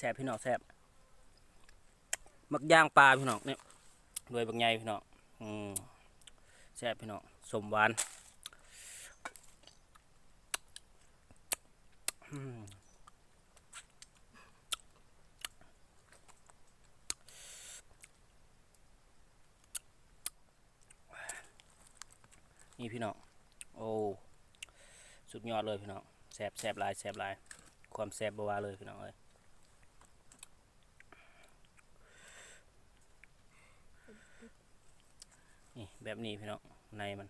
ແຊບພີ່ນ້ອງ ແຊບ ໝາກຢ່າງປ່າພີ່ນ້ອງ ນີ້ ໜ່ວຍບັກໃຫຍ່ພີ່ນ້ອງ ອືມ ແຊບພີ່ນ້ອງ ສົ້ມຫວານ ອືມ. ນີ້ພີ່ນ້ອງ ໂອ້ ສຸດຍອດເລີຍພີ່ນ້ອງ ແຊບ ແຊບຫຼາຍ ແຊບຫຼາຍ ຄວາມແຊບບໍ່ວ່າເລີຍພີ່ນ້ອງເອີຍ ນີ້ແບບນີ້ພີ່ນ້ອງ ໃນມັນ